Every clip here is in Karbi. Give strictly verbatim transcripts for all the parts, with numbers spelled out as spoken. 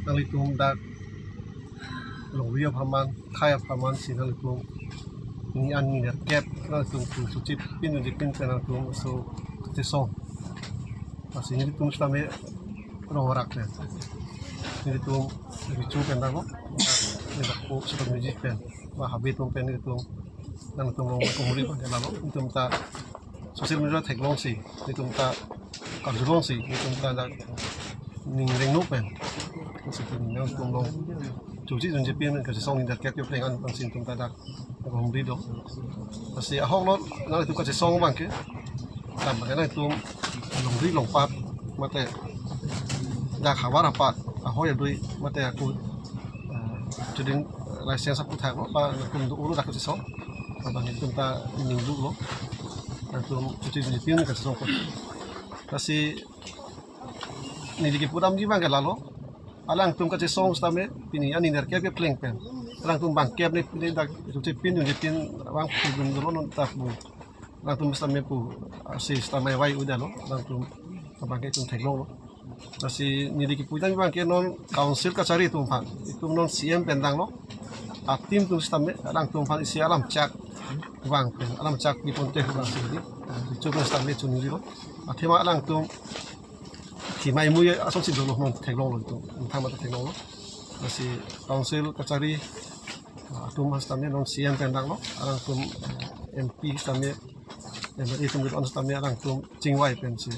Nanglitum dak longri apharman, khei apharman si nanglitum pini an ninerkep nanglitum pu suchit pin unji pin pen nanglitum so kachesong. Lasi nelitum sitame rong rak pen, nelitum richu pen dang lo, nelitum ko sutum music pen, ba habe atum pen nelitum, nanglitum rong ko holi pen dang lo, nelitum ta social media theklongsi, nelitum ta karjulongsi, nelitum ta dak ning rengno pen. Lasi nelitum long chuji junji pin kachesong ninerkep kepleng an pangsi nelitum ta dak hongri do. Lasi ahok lo nanglitum kachesong abang ke, tam abang ke nanglitum longri longpat mate dak havar hapat ahoi adui mate aku, eh, chuding license aputhak lo, ba nelitum do ulo dak kachesong. Abang nelitum ta ning duk lo. Nelitum chuji junji pin kachesong ko. Lasi neli kipu damji abang ke lalo. Alangtum kachesong sitame pini an ninerkep kepleng pen, alangtum bangkep ne, ne dak chuji pin junji pin abang pudun dolo non ta pu. Alangtum sitame pu, ah, si sitame vai uda lo. Alangtum abang ke itum theklong lo. Lasi neli kipu damji abang ke non council kachari atum aphan, itum non C M pen dang lo. A-team atum sitame alangtum aphan isi alam chak vang pen, alam chak pi ponte vangsi di, ah, richu pen sitame chunri lo. Athema alangtum thimai mui asonsi dolo non theklong lo itum, nthang mata theklong lo. Lasi council kachari, ah, atum sitame non C M pen dang lo, alangtum, eh, M P sitame, M L A atum kedo-an sitame alangtum chingvai pensi,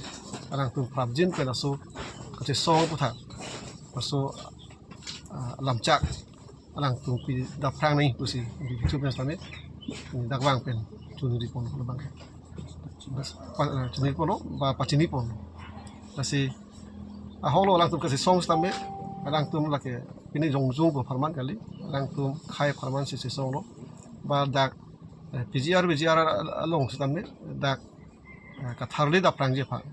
alangtum prapjin pen laso kachesong aputhak, laso, ah, alam chak alangtum pi daphrang nangji pusi, richu pen sitame dak vang pen chunri pon lo abang ke. Bas, pa-, eh, chunri pon lo, ba pachini pon lo. Lasi ahok lo alangtum kachesong sitame, alangtum lake pini jongjung ko apharman kali, alangtum khei apharman si chesong lo. Ba dak, eh, P G R, V G R along sitame dak, eh, katharli daphrangji aphan,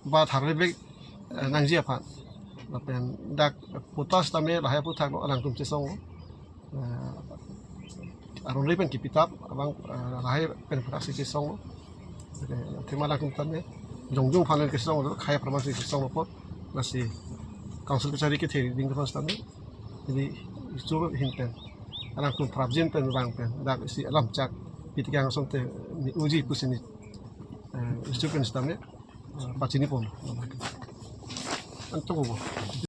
ba tharli bek, eh, nangji aphan, lapen dak patta sitame lahai aputhak lo alangtum chesong lo. Eh, aron ri pen kipitap abang, eh, lahai pen aputhak si chesong lo. Oke, athema alangtum tame jongjung aphan kachesong lo, khei apharman si chesong lo apot. Lasi council kachari kethe ding aphan sitame, neli richu ahin pen, alangtum prapjin pen vang pen dak isi alam chak pi tikang asonte ne unji pusi ne, eh, richu pen sitame, eh, pachini pon. Anto ko.